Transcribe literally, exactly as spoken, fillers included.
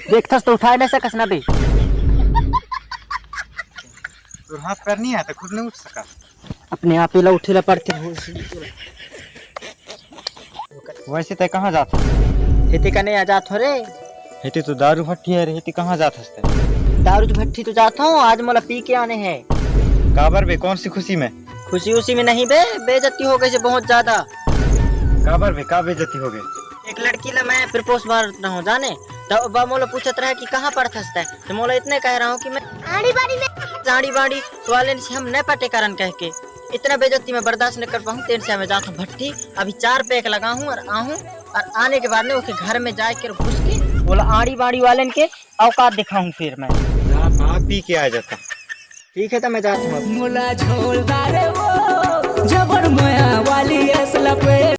देखथस तो उठाए नहीं सकस ना बे। तोर हाथ पैर नहीं आता, खुद नहीं उठ सका। अपने आप ही ला उठे ला पड़ते हो। वैसे तै कहाँ जात हस? हेती का नहीं आ जात हो रे। हेती तो दारू भट्ठी है रे, हेती कहाँ जात हस तै? दारू भट्ठी तो जात हूँ, आज मोला पी के आने हैं। काबर बे, कौन सी खुशी में? खुशी उसी में नहीं बे, बेइज्जती हो गई से बहुत ज्यादा। काबर बे, का बेइज्जती हो गई? एक लड़की ला मैं प्रपोज मारत रहूं जाने, तो बा मोला पूछत रहे कि कहाँ पढ़थस तै, तो मोला इतने कह रहा हूँ कि मैं आड़ी बाड़ी में, आड़ी बाड़ी वाले से हम न पटे करन कह के। इतना बेइज्जती मैं बर्दाश्त नहीं कर पाऊँ, तेन से मैं जात हूँ भट्ठी। अभी चार पैक लगाहूँ और आहूँ, और आने के बाद में ओके घर में जाए के घुस के बोला आड़ी बाड़ी वाले के औकात दिखाऊं फिर मैं। जा, पी के आ जाता। ठीक है, तो मैं जाता हूँ अब। मोला झोलदारे वो जबर मया वाली असला पे